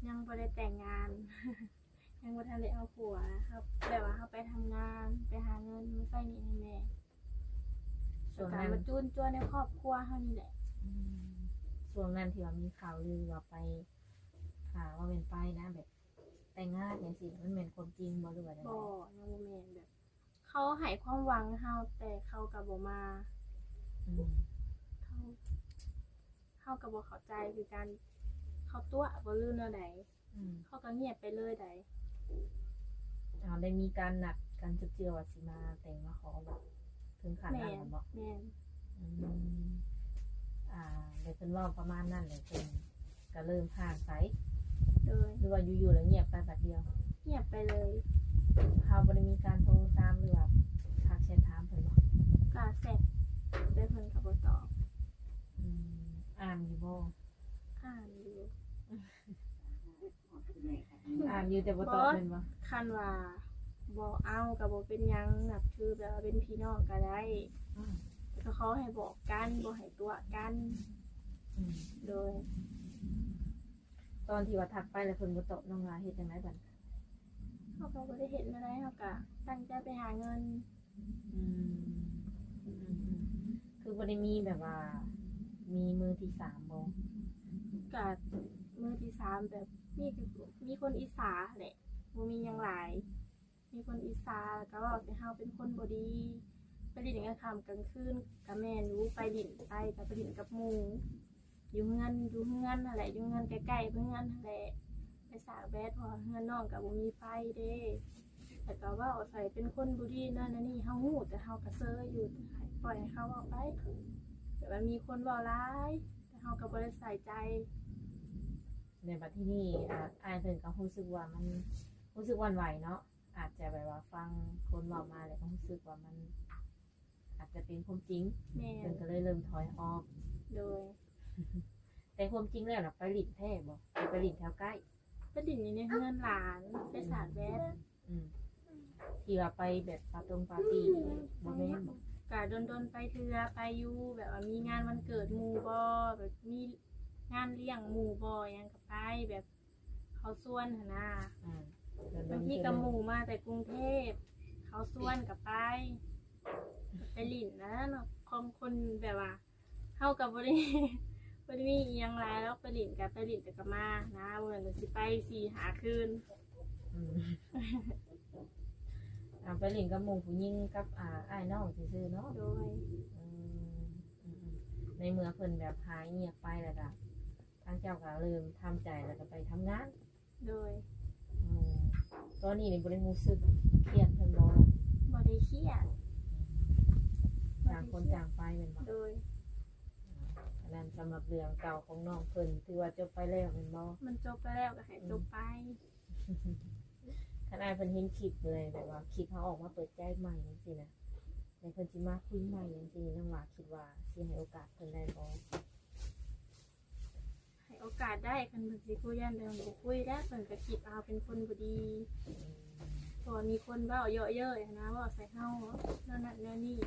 ຍັງບໍ່ໄດ້ແຕ່ງງານ ຍັງບໍ່ທັນໄດ້ເອົາຜົວ. ເຮົາ ແບບວ່າເຮົາໄປທຳງານ ໄປຫາເງິນມາໃຊ້ໜີ້ໃຫ້ແມ່ ແລ້ວກໍມາຈູນຈ້ວນໃນຄອບຄົວເຮົານີ້ແຫຼະ. ອືມ ຊ່ວງນັ້ນທີ່ວ່າມີຂ່າວລືວ່າໄປ ອ່າ ວ່າແມ່ນໄປນະ ແບບແຕ່ງງານຫຍັງຊີ້ ມັນແມ່ນຄວາມຈິງບໍ່ ຫຼືວ່າແນວໃດ? ບໍ່ ຍັງບໍ່ແມ່ນ ແບບ ເຂົາໃຫ້ຄວາມຫວັງເຮົາ ແຕ່ເຂົາກໍບໍ່ມາ. ອືມ ເຮົາ ເຮົາກໍບໍ່ເຂົ້າໃຈຄືກັນ ເຂົາຕົວະບໍ່ ຫຼືແນວໃດ? ອືມ ເຂົາກໍງຽບໄປເລີຍໃດ. ເຮົາໄດ້ມີການນັດກັນເຈື່ອວ່າຊິມາແຕ່ງມາຂໍບໍ່ ເຖິງຂັ້ນນັ້ນແມ່ນບໍ່? ແມ່ນ. ອືມ ອ່າ ແລ້ວເພິ່ນເວົ້າປະມານນັ້ນ ແລ້ວເພິ່ນ ກໍເລີ່ມຫ່າງໄປ ໂດຍ ຫຼືວ່າຢູ່ໆແລ້ວງຽບໄປບາດດຽວ? ງຽບໄປເລີຍ. ເຮົາບໍ່ໄດ້ມີການໂທຕາມ ຫຼືວ່າທັກແຊັດຖາມເພິ່ນບໍ່? ກໍແຊັດ ແຕ່ເພິ່ນກໍບໍ່ຕອບ. ອືມ ອ່ານຢູ່ບໍ່? ອ່ານຢູ່ ອ່ານຢູ່ແຕ່ບໍ່ຕອບແມ່ນບໍ່? ຄັນວ່າບໍ່ເອົາກໍບໍ່ເປັນຫຍັງ ນັບຖືແບບວ່າເປັນພີ່ນ້ອງກໍໄດ້. ອືມ ແຕ່ກໍຂໍໃຫ້ບອກກັນ ບໍ່ໃຫ້ຕົວະກັນ. ອືມ ໂດຍ. ຕອນທີ່ວ່າທັກໄປແລ້ວເພິ່ນບໍ່ຕອບ ນ້ອງລາເຮັດຈັ່ງໃດບັດ? ເຮົາກໍບໍ່ໄດ້ເຮັດແນວໃດ ເຮົາກໍຕັ້ງໃຈໄປຫາເງິນ. ອືມ ອືມໆ ຄືບໍ່ໄດ້ມີແບບວ່າມີມືທີສາມບໍ່? ກໍມືທີສາມ ແບບມີ ມີຄົນອິດສາແຫຼະ ບໍ່ມີຫຍັງຫຼາຍ. ມີຄົນອິດສາ ແລ້ວກໍເວົ້າໃສ່ເຮົາເປັນຄົນບໍ່ດີ. ໄປຫຼິ້ນກາງຄ່ຳກາງຄືນກໍແມ່ນຢູ່ ໄປຫຼິ້ນໄປກໍໄປຫຼິ້ນກັບໝູ່ ຢູ່ເຮືອນ ຢູ່ເຮືອນຫັ້ນແຫຼະ ຢູ່ເຮືອນໃກ້ໆເຮືອນຫັ້ນແຫຼະ ໄປສາກແບັດ ເພາະວ່າເຮືອນນ້ອງກໍບໍ່ມີໄຟເດ້. ແລ້ວກໍເວົ້າໃສ່ເປັນຄົນບໍ່ດີນັ້ນອັນນີ້ ເຮົາຮູ້ ແຕ່ເຮົາກໍເຊີຍຢູ່ ໃຫ້ ປ່ອຍໃຫ້ເຂົາເວົ້າໄປ. ແບບວ່າມີຄົນເວົ້າຫຼາຍ ແຕ່ເຮົາກໍບໍ່ໄດ້ໃສ່ໃຈ. ແລ້ວບັດທີນີ້ ອ່າ ອ້າຍເພິ່ນກໍຮູ້ສຶກວ່າມັນ ຮູ້ສຶກຫວັ່ນໄຫວເນາະ ອາດຈະແບບວ່າຟັງຄົນເວົ້າມາແລ້ວກໍຮູ້ສຶກວ່າມັນອາດຈະເປັນຄວາມຈິງ. ແມ່ນ. ເພິ່ນກໍເລີຍເລີ່ມຖອຍອອກ. ໂດຍ. ແຕ່ຄວາມຈິງແລ້ວນະ ໄປຫຼິ້ນແທ້ບໍ່? ຫຼືໄປຫຼິ້ນແຖວໃກ້? ໄປຫຼິ້ນຢູ່ໃນເຮືອນຫຼານ ໄປສາດແບັດ. ອືມ ທີ່ວ່າໄປແບບປາຕົງປາຕີ ບໍ່ແມ່ນບໍ່? ກະດົນໆໄປເທື່ອ ໄປຢູ່ ແບບວ່າມີງານວັນເກີດໝູ່ບໍ່ ແບບມີງານລ້ຽງໝູ່ບໍ່ ຫຍັງກໍໄປ ແບບເຂົາຊວນຫັ້ນນະ. ອືມ ບາງທີກໍໝູ່ມາແຕ່ກຸງເທບ ເຂົາຊວນກໍໄປ ໄປຫຼິ້ນນະເນາະ ຂອງຄົນແບບວ່າ ເຮົາກໍບໍ່ໄດ້ ບໍ່ໄດ້ມີອີ່ຫຍັງຫຼາຍດອກ ໄປຫຼິ້ນກໍໄປຫຼິ້ນແຕ່ກໍມານະ ບໍ່ແມ່ນວ່າຊິໄປສີ່ຫ້າຄືນ. ອືມ ອ່າ ໄປຫຼິ້ນກັບໝູ່ຜູ້ຍິງກັບ ອ່າ ອ້າຍນ້ອງຊື່ໆເນາະ. ໂດຍ. ອືມ ອືມໆ ໃນເມື່ອເພິ່ນແບບຫາຍງຽບໄປແລ້ວກໍ ທາງເຈົ້າກໍເລີ່ມທຳໃຈແລ້ວກໍໄປທຳງານ. ໂດຍ. ອືມ ຕອນນີ້ນີ້ບໍ່ໄດ້ຮູ້ສຶກຄຽດເພິ່ນບໍ່? ບໍ່ໄດ້ຄຽດ. ຕ່າງຄົນຕ່າງໄປແມ່ນບໍ່? ໂດຍ. ອັນນັ້ນສຳລັບເລື່ອງເກົ່າຂອງນ້ອງເພິ່ນ ຖືວ່າຈົບໄປແລ້ວແມ່ນບໍ່? ມັນຈົບໄປແລ້ວກໍໃຫ້ ອືມ ຈົບໄປ. ຄັນອ້າຍເພິ່ນເຫັນຄລິບເລີຍ ແບບວ່າຄລິບເຮົາອອກມາເປີດໃຈໃໝ່ຈັ່ງຊີ້ນະ ແລ້ວເພິ່ນຊິມາຄຸຍໃໝ່ຈັ່ງຊີ້ ນ້ອງຫຼ້າຄິດວ່າຊິໃຫ້ໂອກາດເພິ່ນໄດ້ບໍ່? ໃຫ້ໂອກາດໄດ້ ຄັນເພິ່ນຊິຄຸຍ ຢ້ານແຕ່ບໍ່ຄຸຍແລ້ວ ເພິ່ນກໍຄິດວ່າເຮົາເປັນຄົນບໍ່ດີ. ອືມ ເພາະວ່າມີຄົນເວົ້າເຍາະເຍີ້ຍຫັ້ນນະ ເວົ້າໃສ່ເຮົາແນວນັ້ນແນວນີ້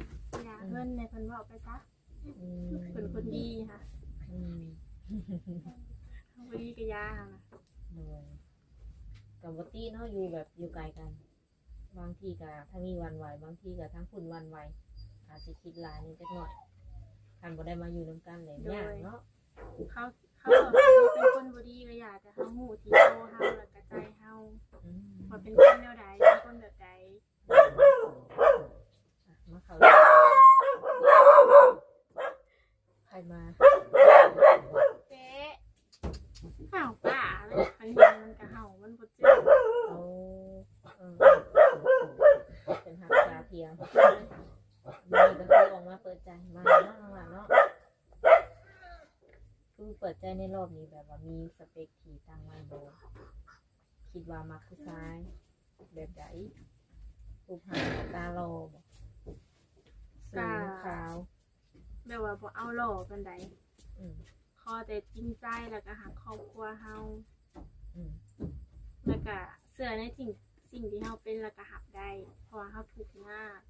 ຢ່າ ອືມ ເພິ່ນໃຫ້ເພິ່ນເວົ້າໄປຊະ. ອືມ ເພິ່ນຄົນດີຫະ. ອືມ ເຮົາບໍ່ດີກໍຢ່າຫັ້ນນະ. ໂດຍ. ກໍບໍ່ຕິເນາະ ຢູ່ແບບຢູ່ໄກກັນ ບາງທີກໍທາງນີ້ຫວັ່ນໄຫວ ບາງທີກໍທາງພຸ້ນຫວັ່ນໄຫວ ອາດຊິຄິດຫຼາຍແດ່ຈັກໜ້ອຍ ຄັນບໍ່ໄດ້ມາຢູ່ນຳກັນແຫຼະ. ໂດຍ. ຍາກເນາະ. ເຂົາ ເຂົາບອກວ່າເຮົາເປັນຄົນບໍ່ດີກໍຢ່າ ແຕ່ເຮົາຮູ້ທີ່ໂຕເຮົາ ແລ້ວກໍໃຈເຮົາ ອືມ ວ່າເປັນຄົນແນວໃດ ເປັນຄົນແບບໃດ. ອ່ະ ມາເຂົ້າ ໃຜມາ? ເປະ ເຫົ່າປ່າເລີຍ ຄັນເຫັນມັນກະເຫົ່າ ມັນບໍ່ຈື່. ໂອ້ ເອີ ເປັນຮັກສາພຽງ. ມື້ນີ້ກໍຄືອອກມາເປີດໃຈ ມາເນາະ ນ້ອງຫຼ້າເນາະ. ຄືເປີດໃຈໃນລອບນີ້ ແບບວ່າມີສະເປັກທີ່ຕັ້ງໄວ້ບໍ່? ຄິດວ່າມັກຜູ້ຊາຍແບບໃດ? ຮູບຮ່າງໜ້າຕາຫຼໍ່ບໍ່? ສູງ ຂາວ? ແບບວ່າບໍ່ເອົາຫຼໍ່ປານໃດ. ອືມ ຂໍແຕ່ຈິງໃຈ ແລ້ວກໍຮັກຄອບຄົວເຮົາ. ອືມ ແລ້ວກໍເຊື່ອໃນສິ່ງ ສິ່ງທີ່ເຮົາເປັນ ແລ້ວກໍຮັບໄດ້ ເພາະວ່າເຮົາທຸກຍາກ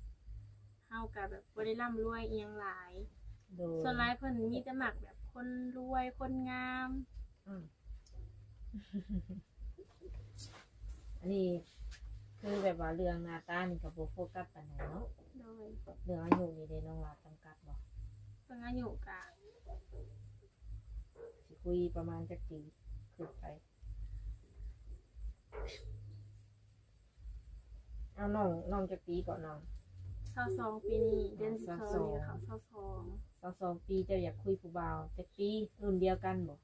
ເຮົາກໍແບບບໍ່ໄດ້ລ່ຳລວຍອີ່ຫຍັງຫຼາຍ. ໂດຍ. ສ່ວນຫຼາຍເພິ່ນມີແຕ່ມັກແບບຄົນລວຍ ຄົນງາມ. ອືມ ອັນນີ້ຄືແບບວ່າເລື່ອງໜ້າຕານີ້ກໍບໍ່ໂຟກັສປານໃດເນາະ. ໂດຍ. ເລື່ອງອາຍຸນີ້ເດ້ ນ້ອງຫຼ້າຈຳກັດບໍ່? ເລື່ອງອາຍຸກະ ຊິຄຸຍປະມານຈັກປີຂຶ້ນໄປ? ເອົາ ນ້ອງ ນ້ອງຈັກປີເກາະນ້ອງ? ຊາວສອງ ປີນີ້ ເດືອນສິບສອງນີ້ກໍເຂົ້າຊາວສອງ. ຊາວສອງປີ ເຈົ້າຢາກຄຸຍຜູ້ບ່າວຈັກປີ? ລຸ້ນດຽວກັນບໍ່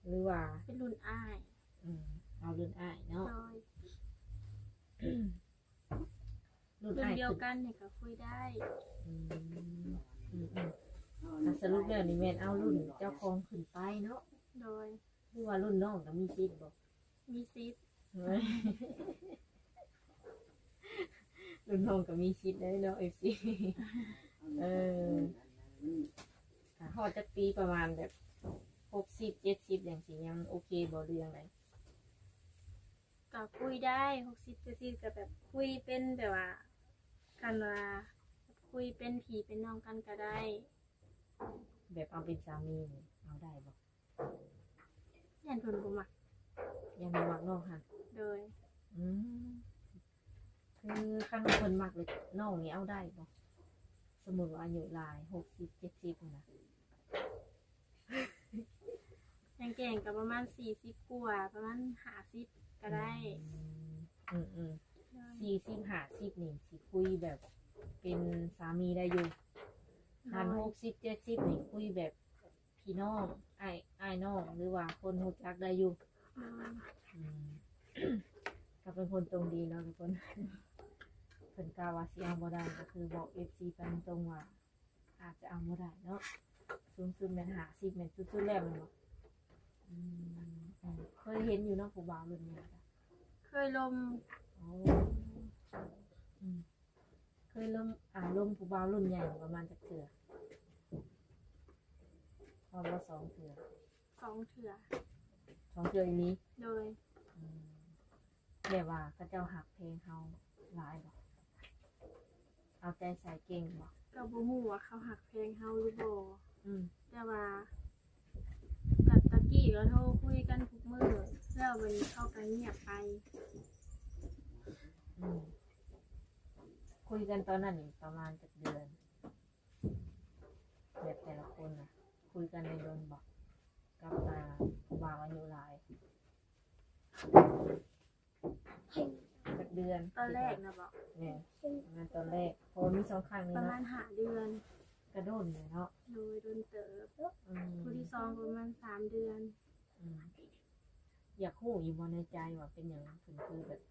ຫຼືວ່າເປັນລຸ້ນອ້າຍ? ອືມ ເອົາລຸ້ນອ້າຍເນາະ. ໂດຍ. ລຸ້ນອ້າຍ ລຸ້ນດຽວກັນນີ້ກໍຄຸຍໄດ້. ອືມ ອືມ ອືມ. ສະຫຼຸບແລ້ວນີ້ແມ່ນເອົາລຸ້ນເຈົ້າຂອງຂຶ້ນໄປເນາະ? ໂດຍ. ຄືວ່າລຸ້ນນ້ອງກໍມີສິດບໍ່? ມີສິດ. ລຸ້ນນ້ອງກໍມີສິດໄດ້ເນາະ ເອັຟຊີ. ເອີ ຖ້າຮອດຈັກປີ ປະມານແບບຫົກສິບ ເຈັດສິບ ຈັ່ງຊີ້ ຍັງໂອເຄບໍ່ ຫຼືຈັ່ງໃດ? ກໍຄຸຍໄດ້ ຫົກສິບ ເຈັດສິບ ກໍແບບຄຸຍເປັນແບບວ່າ ຄັນວ່າຄຸຍເປັນພີ່ເປັນນ້ອງກັນກໍໄດ້. ແບບເອົາເປັນສາມີນີ້ເອົາໄດ້ບໍ່? ຢ້ານເພິ່ນບໍ່ມັກ. ຢ້ານບໍ່ມັກນ້ອງຫັ້ນ? ໂດຍ. ອືມ ຄືຄັນວ່າເພິ່ນມັກເລີຍ ນ້ອງນີ້ເອົາໄດ້ບໍ່? ສົມມຸດວ່າອາຍຸຫຼາຍ ຫົກສິບ ເຈັດສິບ ນີ້ນະ. ແກງໆ ກໍປະມານສີ່ສິບກວ່າ ປະມານຫ້າສິບກໍໄດ້. ອືມ ອືມ ອືມ. ໂດຍ. ສີ່ສິບ ຫ້າສິບ ນີ້ຊິຄຸຍແບບເປັນສາມີໄດ້ຢູ່. ໂດຍ. ຄັນຫົກສິບ ເຈັດສິບ ນີ້ຄຸຍແບບ ພີ່ນ້ອງ ອ້າຍ ອ້າຍນ້ອງ ຫຼືວ່າຄົນຮູ້ຈັກໄດ້ຢູ່. ອືມ ອືມ ກໍເປັນຄົນຕົງດີເນາະທຸກຄົນ. ເພິ່ນກ່າວວ່າຊິເອົາບໍ່ໄດ້ ກໍຄືບອກເອັຟຊີໄປຕົງໆວ່າ ອາດຈະເອົາບໍ່ໄດ້ເນາະ. ສູງສຸດແມ່ນຫ້າສິບ ແມ່ນສຸດໆແລ້ວແມ່ນບໍ່? ອືມ ເຄີຍເຫັນຢູ່ເນາະ ຜູ້ບ່າວລຸ້ນໃຫຍ່. ເຄີຍລົມ. ໂອ້ ອືມ. ເຄີຍລົມ ອາ ລົມຜູ້ບ່າວລຸ້ນໃຫຍ່ປະມານຈັກເທື່ອ? ຮອດບໍ່ ສອງເທື່ອ? ສອງເທື່ອ. ສອງເທື່ອອີ່ຫຼີ? ໂດຍ. ອືມ ແບບວ່າເຂົາເຈົ້າຮັກແພງເຮົາຫຼາຍບໍ່? ເອົາໃຈໃສ່ເກັ່ງບໍ່? ກໍບໍ່ຮູ້ວ່າເຂົາຮັກແພງເຮົາຫຼືບໍ່. ອືມ ແຕ່ວ່າ ແບບຕະກີ້ກໍໂທຄຸຍກັນທຸກມື້ ແລ້ວບັດນີ້ເຂົາກໍງຽບໄປ. ອືມ ຄຸຍກັນຕອນນັ້ນນີ້ປະມານຈັກເດືອນ? ແບບແຕ່ລະຄົນນະ ຄຸຍກັນໄດ້ດົນບໍ່ ກັບ ອ່າ ຜູ້ບ່າວອາຍຸຫຼາຍ? ຈັກເດືອນ? ຕອນແລກນະບໍ? ແມ່ນ ປະມານຕອນແລກ ເພາະວ່າມີສອງຄັ້ງນີ້ເນາະ. ປະມານຫ້າເດືອນ. ກະດົນແຫຼະເນາະ. ໂດຍ ດົນເຕີບ. ອືມ ຜູ້ທີສອງປະມານສາມເດືອນ. ອືມ ຢາກຮູ້ຢູ່ບໍ່ໃນໃຈວ່າເປັນຫຍັງເພິ່ນຄືແບບ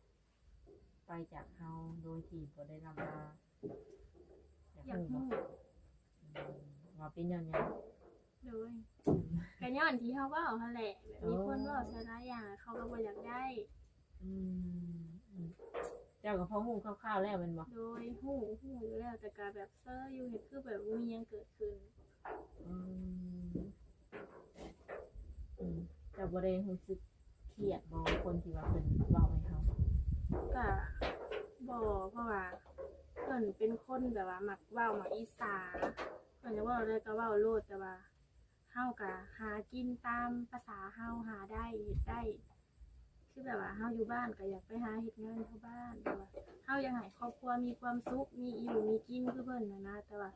ໄປຈາກເຮົາໂດຍທີ່ບໍ່ໄດ້ລ່ຳລາ? ຢາກຮູ້. ອືມ ວ່າເປັນຍ້ອນຫຍັງ? ໂດຍ ອືມ ກະຍ້ອນທີ່ເຮົາເວົ້າຫັ້ນແຫຼະ ແບບມີຄົນເວົ້າໃສ່ຫຼາຍຢ່າງ ເຂົາກໍບໍ່ຢາກໄດ້. ອືມ ອືມ ເຈົ້າກໍພໍຮູ້ຄ່າວໆແລ້ວແມ່ນບໍ່? ໂດຍ ຮູ້ ຮູ້ຢູ່ແລ້ວ ແຕ່ກໍແບບເຊີຢູ່ ເຮັດຄືແບບບໍ່ມີຫຍັງເກີດຂຶ້ນ. ອືມ ອືມ ເຈົ້າບໍ່ໄດ້ຮູ້ສຶກຄຽດບໍ່ ຄົນທີ່ວ່າເພິ່ນເວົ້າໃຫ້ເຮົາ? ກະບໍ່ ເພາະວ່າເພິ່ນເປັນຄົນແບບວ່າມັກເວົ້າ ມັກອິດສາ ເພິ່ນຢາກເວົ້າແນວໃດກໍເວົ້າໂລດ ແຕ່ວ່າເຮົາກະຫາກິນຕາມພາສາເຮົາ ຫາໄດ້ ເຮັດໄດ້. ຄືແບບວ່າເຮົາຢູ່ບ້ານກໍຢາກໄປຫາເຮັດງານຢູ່ບ້ານ ແຕ່ວ່າເຮົາຢາກໃຫ້ຄອບຄົວມີຄວາມສຸກ ມີຢູ່ມີກິນຄືເພິ່ນຫັ້ນນະ. ແຕ່ວ່າ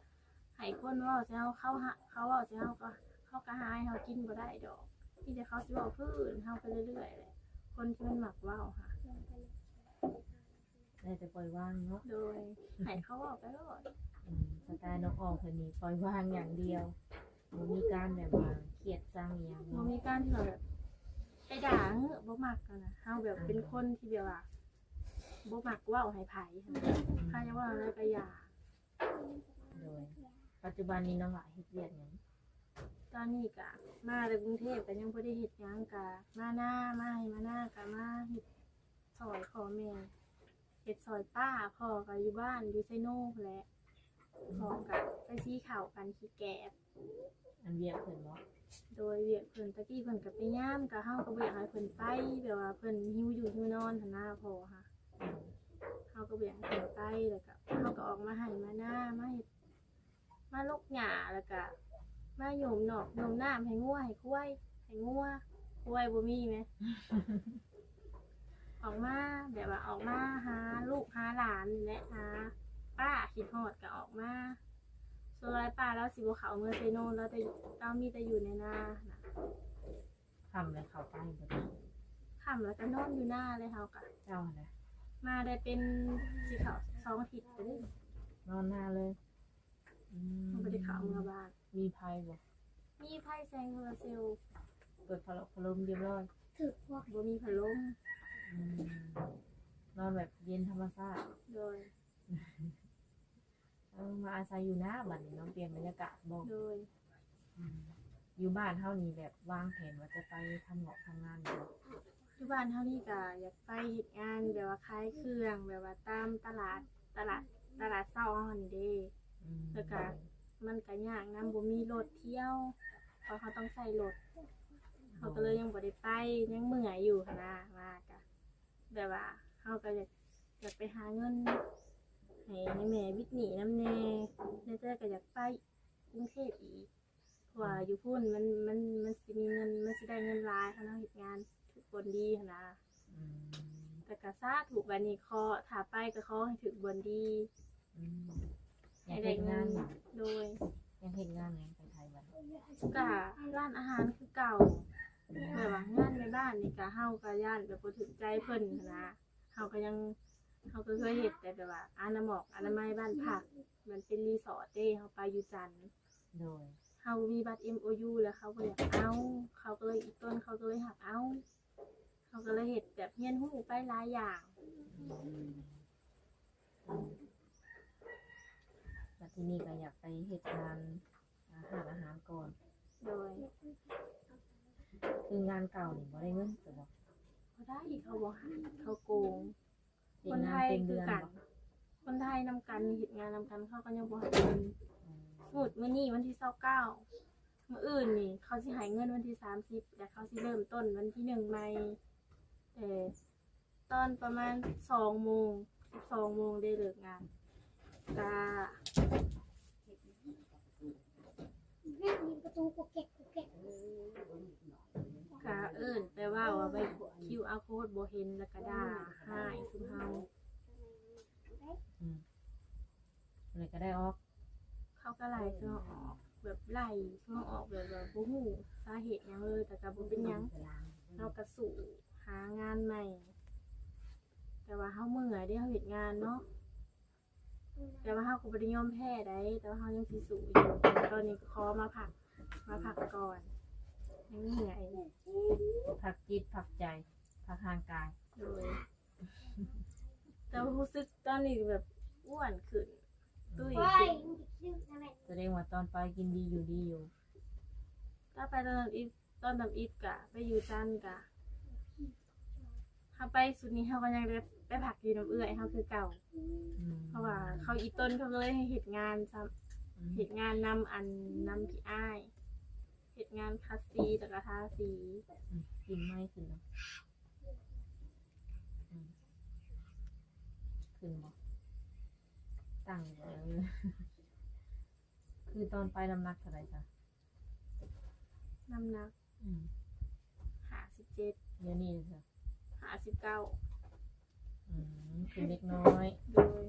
ໃຫ້ຄົນເວົ້າໃສ່ເຮົາ ເຂົາຫາ ເຂົາເວົ້າໃສ່ເຮົາ ກໍ ເຂົາກໍຫາໃຫ້ເຮົາກິນບໍ່ໄດ້ດອກ ມີແຕ່ເຂົາຊິເວົ້າພື້ນເຮົາໄປເລື້ອຍໆແຫຼະ ຄົນທີ່ມັນມັກເວົ້າຫະ. ໄດ້ແຕ່ປ່ອຍວາງເນາະ. ໂດຍ ໃຫ້ເຂົາເວົ້າໄປໂລດ. ອືມ ສະໄຕລ໌ນ້ອງອອມເພິ່ນນີ້ປ່ອຍວາງຢ່າງດຽວ ບໍ່ມີການແບບວ່າຄຽດຊັງອີ່ຫຍັງ ບໍ່ ເນາະ ມີການທີ່ວ່າແບບໄປດ່າ ເອີ ບໍ່ມັກຫັ້ນນະ. ເຮົາແບບ ອືມ ເປັນຄົນທີ່ແບບວ່າບໍ່ມັກເວົ້າໃຫ້ໃຜ ອືມ ຖ້າຢາກເວົ້າແນວໃດກໍຢ່າ. ໂດຍ ປັດຈຸບັນນີ້ນ້ອງຫຼ້າເຮັດວຽກຫຍັງ? ຕອນນີ້ກະມາແຕ່ກຸງເທບ ກະຍັງບໍ່ໄດ້ເຮັດຫຍັງ ກະມານາ ມາໄຮ່ມານາ ກະມາເຮັດ ຊ່ອຍພໍ່ແມ່ ເຮັດຊ່ອຍປ້າ. ພໍ່ກໍຢູ່ບ້ານ ຢູ່ໄຊໂນພຸ້ນແຫຼະ. ອືມ ພໍ່ກໍໄປສີເຂົ້າກັນ ຂີ້ແກບ. ອັນວຽກເພິ່ນເນາະ? ໂດຍ ວຽກເພິ່ນ. ຕະກີ້ເພິ່ນກໍໄປຍາມ ກໍເຮົາກໍບໍ່ຢາກໃຫ້ເພິ່ນໄປ ແບບວ່າເພິ່ນຫິວຢູ່ຫິວນອນຫັ້ນນາ ພໍ່ຫະ. ອືມ ເຮົາກໍບໍ່ຢາກໃຫ້ເພິ່ນໄປ ແລ້ວກໍເຮົາກໍອອກມາໄຮ່ມານາ ມາເຮັດ ມາລົກຫຍ້າ ແລ້ວກະມາໂຍມນອກໂຍມນ້ຳໃຫ້ງົວໃຫ້ຄວາຍ ໃຫ້ງົວ ປ່ວຍບໍ່ມີແມ ອອກມາ ແບບວ່າອອກມາຫາລູກຫາຫຼານນີ້ແຫຼະ ຫາປ້າ ຄິດຮອດກໍອອກມາ. ສ່ວນຫຼາຍປ້າລາວຊິບໍ່ເຂົ້າເມືອໄຊໂນ ລາວແຕ່ ລາວມີແຕ່ຢູ່ໃນນານະ. ຄ່ຳແລ້ວເຂົ້າໄປບໍ່? ຄ່ຳແລ້ວກໍນອນຢູ່ນາເລີຍ ເຮົາກໍ. ເຈົ້າຫັ້ນນະ? ມາໄດ້ເປັນ ຊິເຂົ້າສອງອາທິດແລ້ວເດ້. ນອນນາເລີຍ. ອືມ ເຮົາບໍ່ໄດ້ເຂົ້າເມືອບ້ານ. ມີໄຟບໍ່? ມີໄຟແສງໂຊລາເຊວ. ເປີດພັດລົມຮຽບຮ້ອຍ. ຖືກພວກ ບໍ່ມີພັດລົມ. ອືມ ນອນແບບເຢັນທຳມະຊາດ. ໂດຍ. ເອີ ມາອາໄສຢູ່ນາບັດນີ້ເນາະ ປ່ຽນບັນຍາກາດບໍ່? ໂດຍ. ອືມ ຢູ່ບ້ານເຮົານີ້ແບບວາງແຜນວ່າຈະໄປທຳງອກທຳງານຢູ່ບໍ່? ຢູ່ບ້ານເຮົານີ້ກະຢາກໄປເຮັດງານແບບວ່າຂາຍເຄື່ອງ ແບບວ່າຕາມຕະຫຼາດ ຕະຫຼາດ ຕະຫຼາດເຊົ້າເຮົາຫັ້ນເດ້. ອືມ ແລ້ວກະມັນກະຍາກນຳ ບໍ່ມີລົດທ່ຽວ ເພາະເຮົາຕ້ອງໃຊ້ລົດ. ເຮົາກໍເລີຍຍັງບໍ່ໄດ້ໄປ ຍັງເມື່ອຍຢູ່ຫັ້ນນະ. ມາກະແບບວ່າເຮົາກໍຢາກ ຢາກໄປຫາເງິນໃຫ້ແມ່ບິດໜີ້ນຳແດ່ ໃນໃຈກໍຢາກໄປກຸງເທບອີກ ເພາະວ່າ ອືມ ຢູ່ພຸ້ນມັນ ມັນ ມັນຊິມີເງິນ ມັນຊິໄດ້ເງິນຫຼາຍ ຄັນເຮົາເຮັດງານຖືກບ່ອນດີຫັ້ນນະ. ອືມ ແຕ່ກໍສາທຸ ບາດນີ້ຂໍ ຖ້າໄປກໍຂໍໃຫ້ຖືກບ່ອນດີ. ອືມ ຢາກເຮັດງານຫຍັງ? ໂດຍ. ຢາກເຮັດງານຫຍັງໄປໄທບັດນີ້? ກະຮ້ານອາຫານຄືເກົ່າ ແບບວ່າງານແມ່ບ້ານນີ້ກະ ເຮົາກະຢ້ານແບບບໍ່ຖືກໃຈເພິ່ນຫັ້ນນະ. ເຮົາກໍຍັງ ເຮົາກໍເຄີຍເຮັດແຕ່ແບບວ່າອະນາໝອກອະນາໄມບ້ານພັກ ມັນເປັນຣີສອດເດ້ ເຮົາໄປຢູ່ຈັນ. ໂດຍ. ເຮົາມີບັດເອັມໂອຢູ ແລ້ວເຂົາກໍຢາກເອົາ ເຂົາກໍເລີຍ ອີ່ຕົນເຂົາກໍເລີຍຮັບເອົາ ເຮົາກໍເລີຍເຮັດແບບຮຽນຮູ້ໄປຫຼາຍຢ່າງ. ອືມ ອືມ ແລ້ວທີນີ້ກໍຢາກໄປເຮັດງານ ອາ ຮ້ານອາຫານກ່ອນ. ໂດຍ. ຄືງານເກົ່ານີ້ບໍ່ໄດ້ເງິນຊັ້ນບໍ່? ບໍ່ໄດ້ ເຂົາບໍ່ໃຫ້ ເຂົາໂກງ. ຄົນໄທຄືກັນ ຄົນໄທນຳກັນ ເຮັດງານນຳກັນ ເຂົາກໍຍັງບໍ່ໃຫ້ເງິນ. ອືມ ສົມມຸດມື້ນີ້ວັນທີຊາວເກົ້າ ມື້ອື່ນນີ້ເຂົາຊິໃຫ້ເງິນວັນທີສາມສິບ ແລ້ວເຂົາຊິເລີ່ມຕົ້ນວັນທີໜຶ່ງໃໝ່ ແຕ່ຕອນປະມານສອງໂມງ ສິບສອງໂມງໄດ້ເລີກງານ ກະ ກະເອີ້ນໄປເວົ້າວ່າໃບຄິວອາໂຄດບໍ່ເຫັນ ແລ້ວກະດ່າຮ້າຍຊຸມເຮົາ. ອືມ ແລ້ວກະໄດ້ອອກ ເຂົາກະໄລ່ຊຸມເຮົາອອກ ແບບໄລ່ຊຸມເຮົາອອກແບບວ່າບໍ່ຮູ້ສາເຫດຫຍັງເລີຍ ແຕ່ກະບໍ່ເປັນຫຍັງ ເຮົາກະສູ້ຫາງານໃໝ່. ແຕ່ວ່າເຮົາເມື່ອຍເດ້ ເຮົາເຮັດງານເນາະ ແຕ່ວ່າເຮົາກໍບໍ່ໄດ້ຍອມແພ້ໃດ ແຕ່ວ່າເຮົາຍັງຊິສູ້ຢູ່. ຕອນນີ້ກໍຂໍມາພັກ ມາພັກກ່ອນ ຍັງເມື່ອຍ ພັກຈິດ ພັກໃຈ ພັກຮ່າງກາຍ. ໂດຍ. ແຕ່ວ່າຮູ້ສຶກຕອນນີ້ແບບອ້ວນຂຶ້ນ ຕຸ້ຍຂຶ້ນ. ສະແດງວ່າຕອນໄປກິນດີຢູ່ດີຢູ່. ຕອນໄປຕອນທຳອິດ ຕອນທຳອິດກະໄປຢູ່ຈັນກະ ເຮົາໄປຊຸດນີ້ເຮົາກໍຍັງໄດ້ໄປພັກຢູ່ນຳເອື້ອຍເຮົາຄືເກົ່າ. ອືມ ເພາະວ່າເຂົາອີ່ຕົນເຂົາກໍເລີຍໃຫ້ເຮັດງານຊ້ຳ. ອືມ ເຮັດງານນຳ ອັນ ນຳພີ່ອ້າຍ ເຮັດງານຂັດສີ ແລ້ວກໍທາສີ. ອືມ ກິນໄມ້ຂຶ້ນເນາະ. ອືມ ຂຶ້ນບໍ່? ຕັ້ງຢູ່ບໍ່? ເອີ ຄືຕອນໄປນ້ຳໜັກເທົ່າໃດຊະ? ນ້ຳໜັກ ອືມ ຫ້າສິບເຈັດ. ດຽວນີ້ຊະ? ຫ້າສິບເກົ້າ. ອືມ ຄືເດັກນ້ອຍ. ໂດຍ.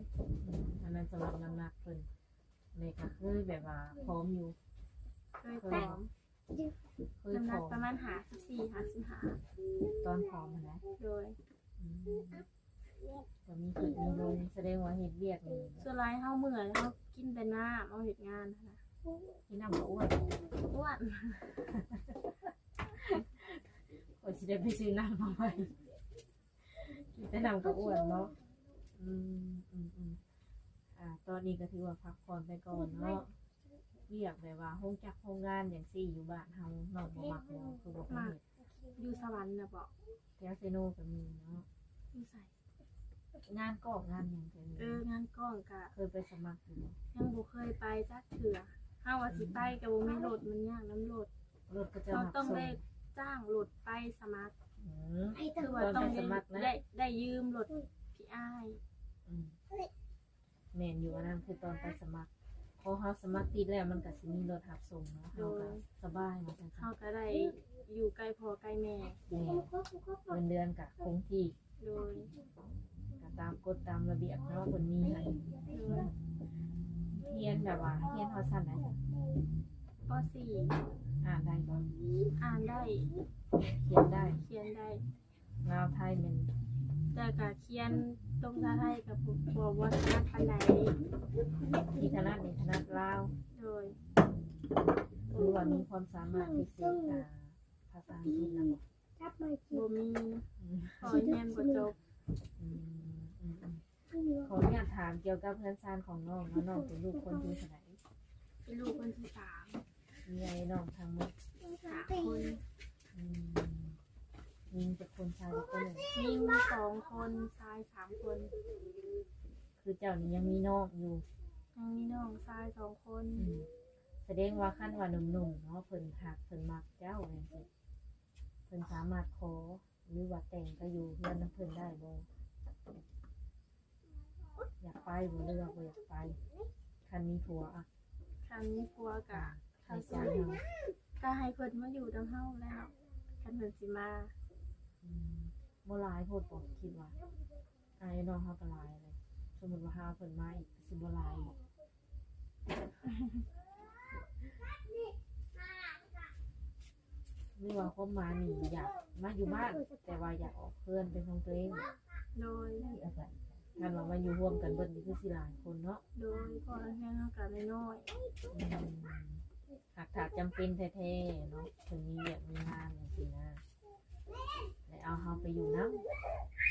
ອືມ ອັນນັ້ນສຳລັບນ້ຳໜັກເພິ່ນ. ແມ່ກໍເຄີຍແບບວ່າຜອມຢູ່? ເຄີຍ ເຄີຍ ຜອມ. ເຄີຍ ນ້ຳໜັກ ຜອມ ປະມານຫ້າສິບສີ່ ຫ້າສິບຫ້າ ຕອນຜອມຫັ້ນນະ. ໂດຍ. ອືມ ກໍມີຂຶ້ນມີລົງ ສະແດງວ່າເຮັດວຽກນີ້ ສ່ວນຫຼາຍເຮົາເມື່ອຍ ເຮົາກິນແຕ່ນ້ຳ ເຮົາເຮັດງານຫັ້ນນະ. ກິນນ້ຳກໍອ້ວນ. ອ້ວນ. ຂ້ອຍຊິໄດ້ໄປຊື້ນ້ຳມາໄວ້. ກິນແຕ່ນ້ຳກໍອ້ວນເນາະ. ອືມ ອືມ ອືມ. ອ່າ ຕອນນີ້ກໍຖືວ່າພັກຜ່ອນໄປກ່ອນເນາະ. ວຽກແບບວ່າໂຮງຈັກໂຮງງານຫຍັງຊີ້ຢູ່ບ້ານເຮົາ ນ້ອງບໍ່ມັກບໍ່? ຄືບໍ່ຄ່ອຍເຮັດ. ຢູ່ສະຫວັນນະບໍ? ແຖວເຊໂນກໍມີເນາະ. ຢູ່ໃສ? ງານກ້ອງງານຫຍັງແຖວນີ້. ເອີ ງານກ້ອງກະເຄີຍໄປສະໝັກຢູ່ບໍ່? ຍັງບໍ່ເຄີຍໄປຈັກເທື່ອ. ເຮົາວ່າຊິໄປກໍບໍ່ມີລົດ ມັນຍາກນຳລົດ. ລົດຂະເຈົ້າຮັບສົ່ງ. ເຮົາຕ້ອງໄດ້ຈ້າງລົດໄປສະໝັກ. ອືມ ຄືວ່າຕ້ອງໄດ້ ໄດ້ ໄດ້ຢືມລົດພີ່ອ້າຍ. ອືມ ແມ່ນຢູ່ ອັນນັ້ນຄືຕອນໄປສະໝັກ. ພໍເຮົາສະໝັກຕິດແລ້ວ ມັນກໍຊິມີລົດຮັບສົ່ງເນາະ ເຮົາກໍສະບາຍວ່າຊັ້ນຊະ ເຮົາກໍໄດ້ຢູ່ໃກ້ພໍ່ໃກ້ແມ່ ແມ່ນ ເງິນເດືອນກໍຄົງທີ່ ໂດຍ ກໍຕາມກົດຕາມລະບຽບເນາະ ເພິ່ນມີໃຫ້ ໂດຍ ຮຽນແບບວ່າຮຽນຮອດຊັ້ນໃດ? ປໍສີ່ ອ່ານໄດ້ບໍ່? ອ່ານໄດ້ ຂຽນໄດ້ ຂຽນໄດ້ ລາວໄທແມ່ນ ແຕ່ກະຂຽນຕົງສາໄທກະບໍ່ ບໍ່ ບໍ່ຖະໜັດປານໃດ ທີ່ຖະໜັດນີ້ຖະໜັດລາວ ໂດຍ ຫຼືວ່າມີຄວາມສາມາດພິເສດ ອ່າ ພາສາອັງກິດນຳບໍ່? ບໍ່ມີ ອືມ ເພາະຮຽນບໍ່ຈົບ ອືມ ອືມ ອືມ ຂໍອະນຸຍາດຖາມກ່ຽວກັບເຮືອນຊານຂອງນ້ອງເນາະ ນ້ອງເປັນລູກຄົນທີເທົ່າໃດ? ເປັນລູກຄົນທີສາມ ມີອ້າຍນ້ອງທັງໝົດຫ້າຄົນ ອືມ ຍິງຈັກຄົນ ຊາຍຈັກຄົນ? ຍິງສອງຄົນ ຊາຍສາມຄົນ ຄືເຈົ້ານີ້ຍັງມີນ້ອງຢູ່ ຍັງມີນ້ອງຊາຍສອງຄົນ ອືມ ສະແດງວ່າຄັນວ່າໜຸ່ມໆເນາະ ເພິ່ນຮັກເພິ່ນມັກເຈົ້າຈັ່ງຊີ້ ເພິ່ນສາມາດຂໍ ຫຼືວ່າແຕ່ງໄປຢູ່ເຮືອນນຳເພິ່ນໄດ້ບໍ່? ຢາກໄປບໍ່ ຫຼືວ່າບໍ່ຢາກໄປ? ຄັນມີຜົວອະ ຄັນມີຜົວກະ ໃຫ້ໃຈເຮົາ ກະໃຫ້ເພິ່ນມາຢູ່ນຳເຮົາແລ້ວ ຄັນເພິ່ນຊິມາ ອືມ ບໍ່ຫຼາຍໂພດບໍ່? ຄິດວ່າອ້າຍນ້ອງເຮົາກໍຫຼາຍແລ້ວ ສົມມຸດວ່າເຮົາເອົາເພິ່ນມາອີກ ຊິບໍ່ຫຼາຍບໍ່? ຫຼືວ່າຄວາມໝາຍນີ້ຢາກມາຢູ່ບ້ານ ແຕ່ວ່າຢາກອອກເຮືອນເປັນຂອງຕົວເອງ? ໂດຍ ຄັນວ່າມາຢູ່ຮ່ວມກັນເບິດນີ້ຄືຊິຫຼາຍຄົນເນາະ? ໂດຍ ເພາະເຮືອນເຮົາກໍນ້ອຍໆ ອືມ ຫາກຖ້າຈຳເປັນແທ້ໆເນາະ ເພິ່ນມີວຽກມີງານຈັ່ງຊີ້ນະ ແລ້ວເອົາເຮົາໄປຢູ່ນຳ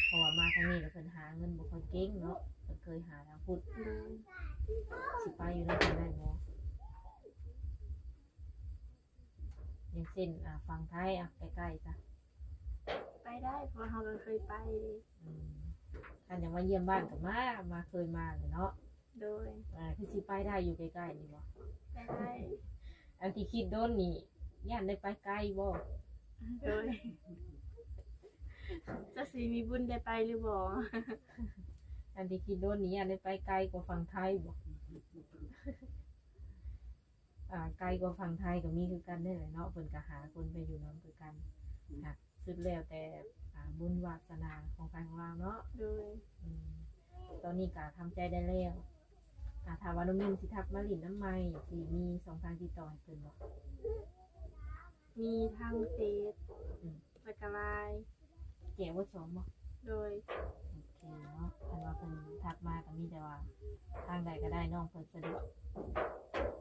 ເພາະວ່າມາທາງນີ້ແລ້ວເພິ່ນຫາເງິນບໍ່ຄ່ອຍເກັ່ງເນາະ ເພິ່ນເຄີຍຫາທາງພຸ້ນ ໂດຍ ຊິໄປຢູ່ນຳເພິ່ນໄດ້ບໍ່? ຢ່າງເຊັ່ນ ອ່າ ຝັ່ງໄທ ອ່າ ໃກ້ໆຊະ ໄປໄດ້ ເພາະເຮົາກໍເຄີຍໄປເດ້ ອືມ ຄັນຢາກມາຢ້ຽມບ້ານກໍມາ ມາເຄີຍມາແຫຼະເນາະ ໂດຍ ອ່າ ຄືຊິໄປໄດ້ຢູ່ໃກ້ໆນີ້ບໍ່? ໄປໄດ້ ອັນທີ່ຄິດດົນນີ້ ຢ້ານໄດ້ໄປໄກບໍ່? ໂດຍ ຈັກຊິມີບຸນໄດ້ໄປຫຼືບໍ່? ອັນທີ່ຄິດດົນນີ້ ຢ້ານໄດ້ໄປໄກກວ່າຝັ່ງໄທບໍ່? ອ່າ ໄກກວ່າຝັ່ງໄທກໍມີຄືກັນນີ້ແຫຼະເນາະ ເພິ່ນກໍຫາຄົນໄປຢູ່ນຳຄືກັນ ຫາກສຸດແລ້ວແຕ່ ອ່າ ບຸນວາສະໜາຂອງໃຜຂອງລາວເນາະ ໂດຍ ອືມ ຕອນນີ້ກໍທຳໃຈໄດ້ແລ້ວ ອ່າ ຖ້າວ່າໜຸ່ມໆຊິທັກມາຫຼິ້ນນຳໃໝ່ ຊິມີຊ່ອງທາງຕິດຕໍ່ໃຫ້ເພິ່ນບໍ່? ມີທາງເຟສ ອືມ ແລ້ວກໍລາຍ ແກ້ວອດສອງບໍ່? ໂດຍ ໂອເຄເນາະ ຄັນວ່າເພິ່ນທັກມາກໍມີແຕ່ວ່າທາງໃດກໍໄດ້ ນ້ອງເພິ່ນສະດວກ ໂ